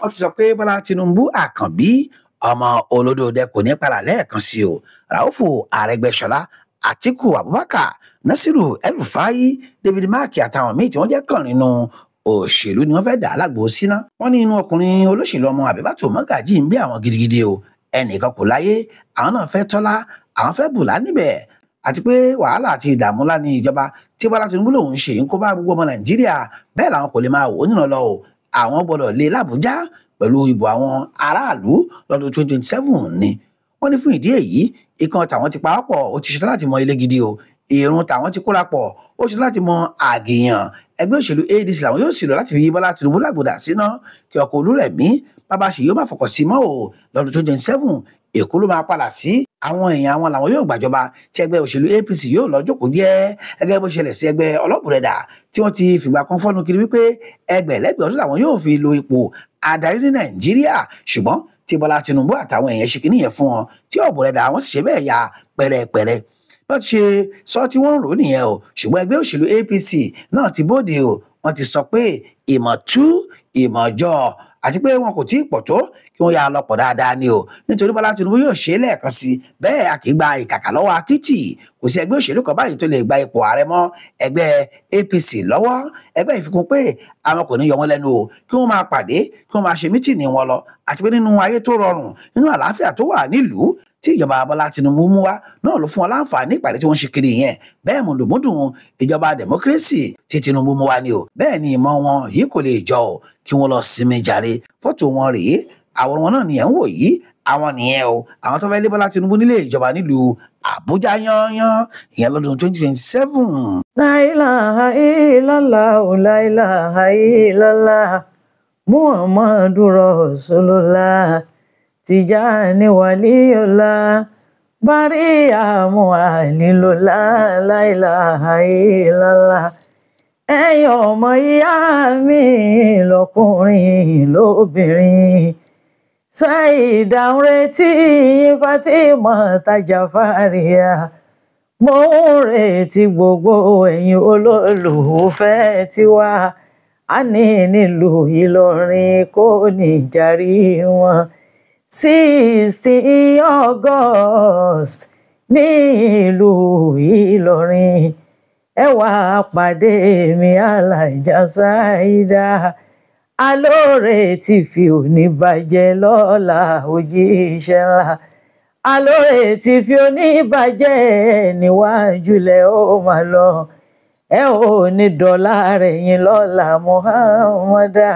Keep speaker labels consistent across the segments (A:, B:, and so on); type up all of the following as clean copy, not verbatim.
A: Wọ́n ti sọ pé Bọ́lá Tinubu Àkànbí ọmọ olódòdẹ kò ní padà lẹ́ẹ̀kan sí o. Ràúfù Arẹ́gbẹ́ṣọlá, Àtíkù Abubakar, Nasiru El-Rufai, David Mark àtàwọn míì tí wọ́n jẹ́ kàn nínú òṣèlú ni wọ́n fẹ́ dà á lágbo síná. Wọ́n ní inú ọkùnrin olóṣèlú ọmọ Àbíbátù Mọ́gàjì ń bí àwọn gidigidi o. Ẹnìkan kò láyé, àwọn náà fẹ́ tọ́lá, àwọn fẹ́ bùlá níbẹ̀. Àti pé wàhálà àti ìdààmú ńlá ní ìjọba tí Bọ́lá Tinubu lòun ń ṣe yìí ń kó bá gbogbo ọmọ Nàìjíríà. Bẹ́ẹ̀ làwọn kò lè máa wò ó nínú lọ o. Àwọn gbọ́dọ̀ lé l'Àbújá pẹ̀lú ìbò àwọn aráàlú lọ́dún 2027 ni. Wọ́n ní fún ìdí èyí, ikán tàwọn ti pawọ́pọ̀, ó ti ṣetán láti mọ ilé gidi o. Ìrun tàwọn ti kóra pọ̀, ó ṣetán láti mọ àgìyàn. Ẹgbẹ́ òṣèlú ADC làwọn yóò sì lọ láti fi Bọ́lá Tinubu lágbòdà síná kí ọkọ̀ Olúrẹ̀mí bàbá Ṣèyí ó má fọkàn sí mọ́ o. Lọ́dún 2027, Èkó ló máa padà sí. Àwọn èèyàn àwọn làwọn yóò gbàjọba tí ẹgbẹ́ òṣèlú APC yóò lọ jókòó jẹ́, gẹ́gẹ́ bó ṣẹlẹ̀ sí ẹgbẹ́ ọlọ́bùrẹ́dà tí wọ́n ti fìgbà kan fọ́nu kiri wípé ẹgbẹ̀lẹ́gbẹ̀ ọdún làwọn yóò fi lo ipò adarí ní Nàìjíríà. Ṣùgbọ́n tí Bọ́lá Tinubu àtàwọn èèyàn ṣe kíní yẹn fún wọn, tí ọ̀bùrẹ́dà àwọn sì ṣe bẹ́ẹ̀ ya pẹ̀rẹ̀pẹ̀rẹ̀. Bó ti ṣe sọ tí wọ́n ń rò nìyẹn o. Ṣùgbọ́n ẹgbẹ́ òṣèlú APC náà ti bóde o. Wọ́n ti sọ pé ìmọ̀tú ìmọ̀jọ àti pé wọn kò tí ì pọ̀ tó kí wọ́n yà lọ pọ̀ dáadáa ni o. Nítorí Bọ́lá Tinubu yóò ṣe é lẹ́ẹ̀kan sí i. Bẹ́ẹ̀ a kì í gba ìkàkà lọ́wọ́ akítì. Kò sí ẹgbẹ́ òṣèlú kan báyìí tó lè gba ipò ààrẹ mọ́ ẹgbẹ́ APC lọ́wọ́. Ẹgbẹ́ ìfikún pé àwọn kò ní yọ wọ́n lẹ́nu o, kí wọ́n máa pàdé, kí wọ́n máa ṣe mítìnì wọn lọ. Àti pé nínú ayé tó rọrùn, nínú àlàáfíà tó wà nílùú tí ìjọba Bọ́lá Tinubu mú wá náà ló fún wọn láǹfààní ìpàdé tí wọ́n ṣe kiri yẹn. Bẹ́ẹ̀ mùdùnmúdùn ìjọba democracy tí Tinubu mú wá ni o. Bẹ́ẹ̀ ni ìmọ̀ wọn yìí kò lè jọ o, kí wọ́n lọ sinmi jàre. Fọ́tò wọn rèé, àwòrán wọn náà nìyẹn ń wò yìí. Àwọn nìyẹn o, àwọn tó fẹ́ lé Bọ́lá Tinubu nílé ìjọba nílùú Àbújá yányán ìyẹn lọ́dún 2027.
B: La ilaha illallah, la ilaha illallah, Muhammadu Rasulullah, Tijani Waliyullah, Bariyamu Alilullah, la ilaha illallah. Ẹ̀yin ọmọ ìyá mi lọ́kùnrin lóbìnrin, Saida ń retí Fatima Tajafariya, mo ń retí gbogbo ẹ̀yin olólùfẹ́ tiwa, a ní nílùú Ìlọrin kò ní jàrí wọn. 16 August ní ìlú Ìlọrin, ẹ wá pàdé mi Alájà Saida. Alóore tí fi òní bàjẹ́ lọ́la òjíṣẹ́ ńlá. Alóore tí fi òní bàjẹ́ níwájú lẹ̀ ó máa lọ. Ẹ ò ní dọ́là rẹ̀ yín lọ́la Muhammadu.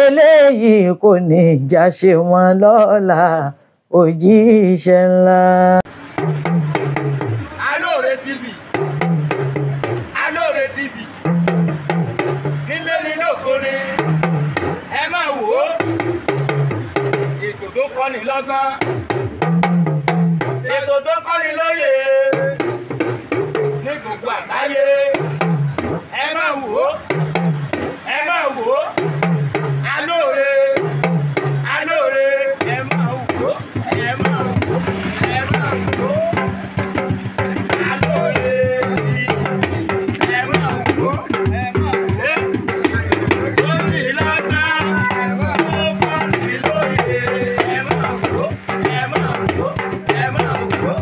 B: Eléyìí kò ní já ṣe wọn lọ́la òjíṣẹ́ ńlá.
C: Alóore TV, Alóore TV, nílé ní lóko ni, ẹ máa wò ó, ètò tó kọ́ni lọ́gbọ́n, ètò tó kọ́ni lóye, ní gbogbo àgbáyé, ẹ máa wò ó, ẹ máa wò ó, Alóore, Alóore, ẹ máa wò ó, ẹ máa wò ó, ẹ máa wò ó. Alóore TV, ẹ máa wò ó, ẹ máa wò ó. Lórí lọ́gbọ́n, ó kọ́ni lóye, ẹ máa wò ó, ẹ máa wò ó, ẹ máa wò ó.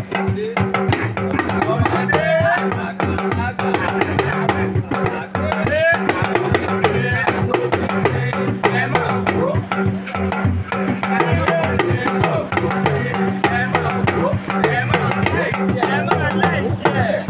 C: Ọmọdé, àgbà, ẹ máa wò ó. Ẹ máa wò ó, ẹ máa wò ó, ẹ máa like ẹ.